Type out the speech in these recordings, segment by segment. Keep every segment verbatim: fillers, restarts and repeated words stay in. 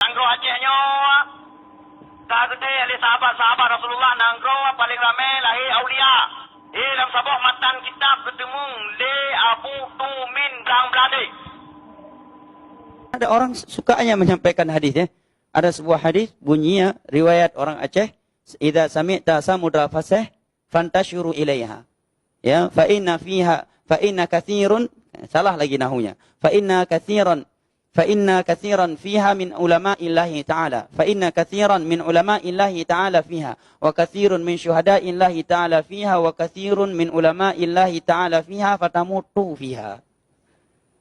Nanggroe Aceh nyoe ka geudeh lé sahabat-sahabat Rasulullah, nanggroe paleng ramé lahé aulia. Di lam saboh matan kitab geuteumeung lé Abu Tumin Blang Bladé. Ada orang sukanya menyampaikan hadis, ya. Ada sebuah hadis bunyinya riwayat orang Aceh, "Idza sami'ta Samudra Paseh, fantashiru ilaiha." Ya, "Fa inna fiha, fa inna katsirun," salah lagi nahunya. "Fa inna katsiran, fa inna katsiran fiha min ulama'illahi ta'ala. Fa inna katsiran min ulama'illahi ta'ala fiha, wa katsirun min syuhada'illahi ta'ala fiha, wa katsirun min ulama'illahi ta'ala fiha, fatamutu fiha."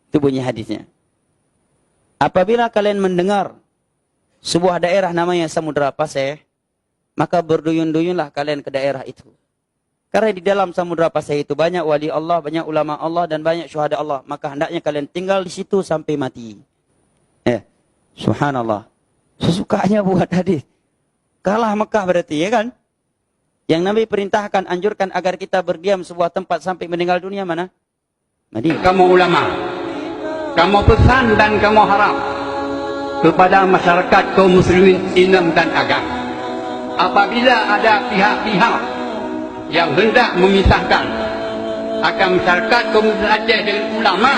Itu bunyi hadisnya. Apabila kalian mendengar sebuah daerah namanya Samudra Paseh, maka berduyun-duyunlah kalian ke daerah itu. Karena di dalam Samudra Paseh itu banyak wali Allah, banyak ulama Allah, dan banyak syuhada Allah. Maka hendaknya kalian tinggal di situ sampai mati. Eh, subhanallah. Sesukanya buat hadis. Kalah Mekah berarti, ya kan? Yang Nabi perintahkan, anjurkan agar kita berdiam sebuah tempat sampai meninggal dunia mana? Madinah. Kamoe ulama, kamoe peusan dan kamoe harap kepada masyarakat kaum muslimin inong dan agam, apabila ada pihak-pihak yang hendak memisahkan akan masyarakat kaum muslimin Aceh dengan ulama,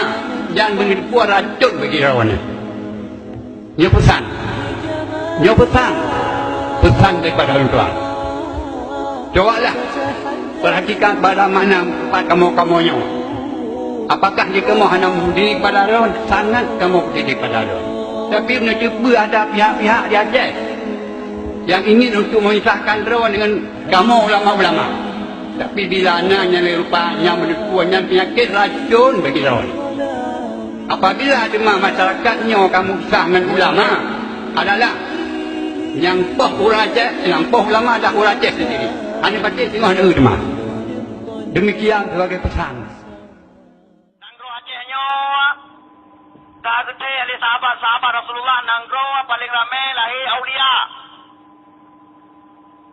nyan beuneuteupeu racun bagi droeneuh. Nyoe peusan. Nyoe peusan. Peusan daripada ulôn tuan. Cobalah perhatikan pada makna tempat kamoe-kamoe nyoe. Apakah di kamoe hana meudiri pada droe? Sangat kamoe meudiri pada droe. Tapi meunyoe teupeue ada pihak-pihak di Aceh yang ingin untuk memisahkan droe dengan kamoe ulama-ulama. Tapi bila na nyang lé rupa nyang meuneupeue nyan peunyakét racun bagi droe. Apabila teuma masyarakat nyoe ka meusah ngon ulama adalah nyang poh ureuëng Aceh, nyang poh ulama adalah ureuëng Aceh sendiri. Hana patéh singoh na teuma. Demikian sebagai pesan. Nanggroe Aceh nyoe ka geudeh lé sahabat-sahabat Rasulullah, nanggroe paleng ramé lahé aulia.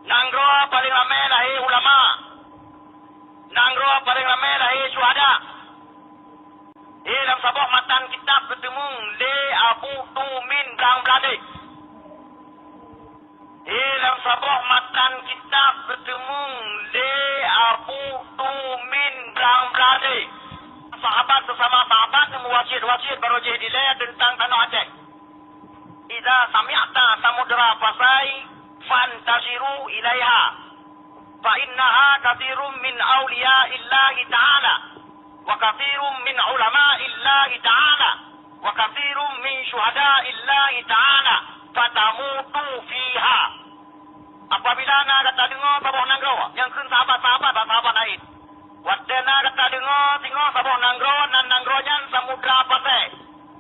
Nanggroe paleng ramé lahé ulama. Nanggroe paleng ramé lahé syuhada. Di lam saboh matan kitab geuteumeung lé Abu Tumin Blang Bladé. Di lam saboh matan kitab geuteumeung lé Abu Tumin Blang Bladé. Sahabat sesama sahabat meuwasiet-wasiet barô jih dilée teuntang tanoh Aceh. Idza sami'ta Samudra Pasai, fantashiru ilaiha. Fa innaha katsirun min auliya'illahi ta'ala, wa katsirun min ulama'illahi ta'ala, wa katsirun min syuhada'illahi ta'ala, fatamutu fiha. Apabila na gata deungoe saboh nanggroe nyang kheun sahabat-sahabat bak sahabat laén, watée na gata deungoe singoh saboh nanggroe nan nanggroe nyan Samudra Pasai,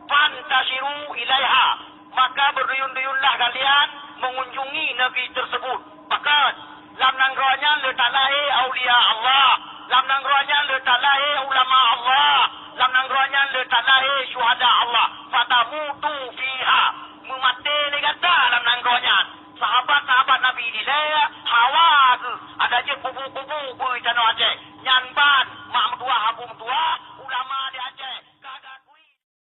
fantashiru ilaiha, maka berduyun-duyunlah kalian mengunjungi negeri tersebut. Pakon, lam nanggroe nyan le that lahé aulia Allah, lam nanggroe nyan le that lahé ulama Allah, lam nanggroe nyan le that lahé syuhada Allah. Fatamutu fiha.